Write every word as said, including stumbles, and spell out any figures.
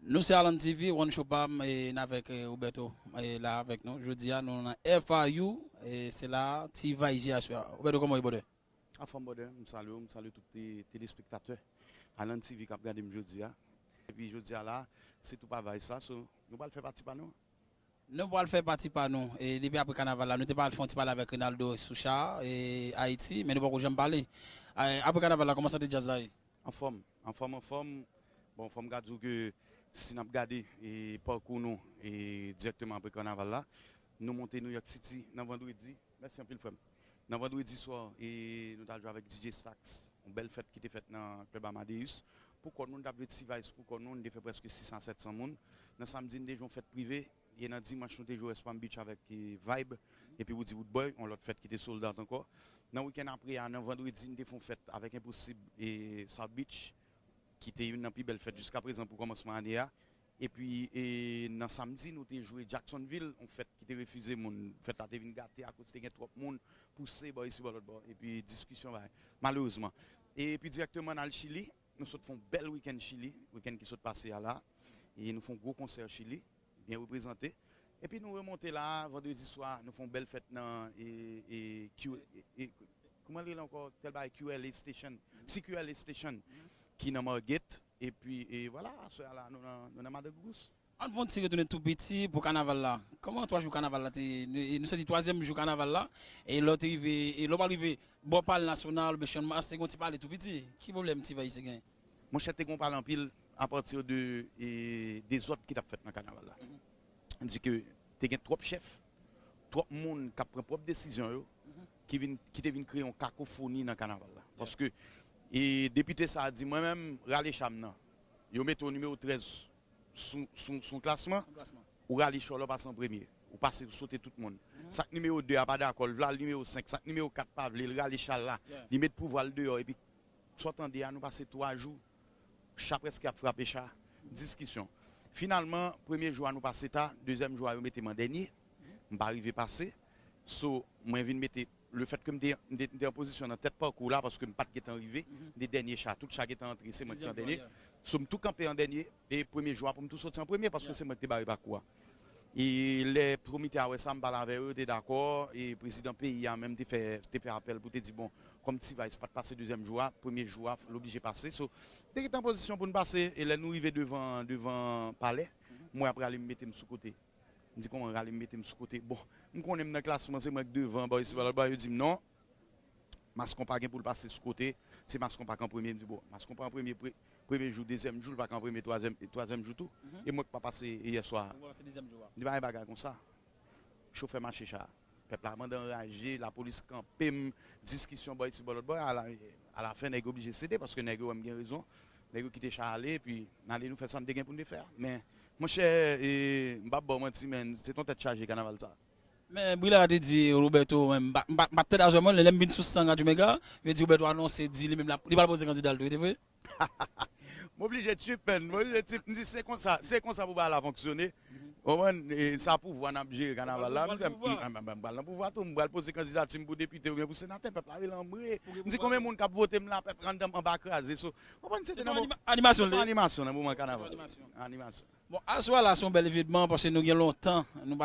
Nou se Alan T V, One Show Pam, e n avèk e, Roberto e, la avèk nou. Jodi a, nou nan F I U, e se la, ti vayaj aswè a. Roberto, kòman w ye, brother? Anfòm, brother, m salye w, m salye tout te- telespektatè Alan T V k ap gade m jodi a. Epi jodi a la, se tou pa vayaj sa, so, nou pral fè pati pa nou. Nou pral fè pati pa nou. E depi apre kanaval la, nou te pral fè yon ti pale avèk Rinaldo Souchard, e Ayiti, men nou poko janm pale. E, apre kanaval la, kòman sante djaz la ye? Anfòm, anfòm, anfòm. Bon, fò m ka di w ke si n ap gade e, pakou nou e, dirèkteman apre kanaval la, nou monte New York City nan vandredi. Mèsi anpil, frè m. Nan vandredi swa, e, nou t al jwe avèk D J Stax, yon bèl fèt ki te fèt nan klèb Amadeus. Pou kò nou, nou t ap jwe T-Vice pou kò nou, nou te fè prèske sis a sèt san moun. Nan samdi, nou te jwe yon fèt prive, e nan dimanch, nou te jwe West Palm Beach avèk e, Vibe, epi Woody Woodboy, yon lòt fèt ki te sold out ankò. Nan wikenn apre a, nan vandredi, nou te fè yon fèt avèk Enposib e South Beach, ki te youn nan pi bèl fèt jiskaprezan pou kòmansman ane a. Epi e, nan samdi, nou te jwe Jacksonville, yon fèt ki te refize moun. Fèt la te vin gate akoz te gen twòp moun pouse bò isi bò lòt bò. Epi diskisyon bagay. Malerezman. Epi dirèkteman n al Chili. Nou sot fè yon bèl wikenn Chili, wikenn ki sot pase a la. E nou fè yon gwo konsè Chili, byen reprezante. Epi nou remonte la, vandredi swa, nou fè yon bèl fèt nan e, e, Q, e, e, kòman l rele ankò? Tèl bagay Q L A Station, C Q L A Station, ki nan Margate. Epi, e vwala, aswè a la, nou nan, nou nan Madan Gougous. Ann fè yon ti retounen tou piti pou kanaval la. Kòman twa jou kanaval la te, nou, nou santi twazyèm jou kanaval la, e lè w te rive, e lè w pral rive bò Palè Nasyonal, oubyen Channmas, te gen yon ti pale tou piti. Ki pwoblèm T-Vice te gen? Monchè, te gen yon pale anpil apati de e, dezòd ki t ap fèt nan kanaval la. Di ke te gen twòp chèf, twòp moun k ap pran pwòp desizyon yo, ki vin, ki te vin kreye yon kakofoni nan kanaval la. Paske e, depite sa a di, mwen menm, rale cha m nan. Yo mete w nimewo trèz sou, sou, sou klasman, ou rale cha w la, w pase an premye. Ou pase, ou sote tout moun. Sa k nimewo de a pa dakò, l vle al nimewo senk. Sa k nimewo kat pa vle, l rale cha l la. Li met pouvwa l deyò, epi sa w tande a, nou pase twa jou, cha prèske ap frape cha, diskisyon. Finalman, premye jou a nou pase ta, dezyèm jou a yo mete m an dènye, m pa rive pase. So, mwen vin mete, lefèt ke m te, m te, m te an pozisyon nan tèt pakou la, paske m pa t gentan rive, m te dènye cha, tout cha gentan antre, se mwen ki te an dènye. So, m tou kanpe an dènye, e premye jou a pou m tou soti an premye, paske se mwen ki te bare pakou a. E lè komite a wè sa, m pale avè yo, yo te dakò, e prezidan peyi a menm te fè, te fè apèl pou te di, bon, kòm T-Vice pa t pase dezyèm jou a, premye jou a, l oblije pase. So, te gentan pozisyon pou n pase, e lè nou rive devan, devan palè, m wè ap rale m mete m sou kote. M di, kòman rale m mete m sou kote? Bon, m konnen m nan klasman, se mwen k devan, bò isi, bò lòt bò, yo di m non. Mascon pa gen pou l pase sou kote, se Mascon pa k an premye. M di, bon, Mascon pa an premye pre-, premye jou, dezyèm jou, l pa ka an premye twazyèm, twazyèm jou tou. E mwen k pa pase yè swa a. Ou pa pase dezyèm jou a. M di, pa gen bagay konsa. Chofè mache cha. Pèp la mande anraje, lapolis kanpe m, diskisyon bò isi, bò lòt bò. Ala, alafen, nèg yo oblije sede, paske nèg yo wè m gen rezon. Nèg yo kite cha ale, epi n ale, nou fè sa n te gen pou n te fè a. Men, monchè, e, m p ap ba w manti, men, se t on tèt chaje kanaval sa. Men Brillara te di Roberto, men m pa, m pa, m pa t tande sa, mwen, lè m vin sou stand Radyo Mega, yo di Roberto anonse, di li menm la, li pral poze kandida l tou, e te vre? M oblije trip, man, m oblije trip. M di se konsa, se konsa pou bagay la fonksyone. Ou konprann? E sa pouvwa n ap jere kanaval la. M di, m, m, m, m pral nan pouvwa tou, m pral poze kandidati m pou depite oubyen pou senatè, pèp la rele anmwe. M di konbyen moun k ap vote m la, pèp anndan m anba kraze. So, ou konprann, se te nan mo-, animasyon, se te animasyon nan moman kanaval. Animasyon. Bon, aswè la se yon bèl evenman paske nou gen lontan nou pa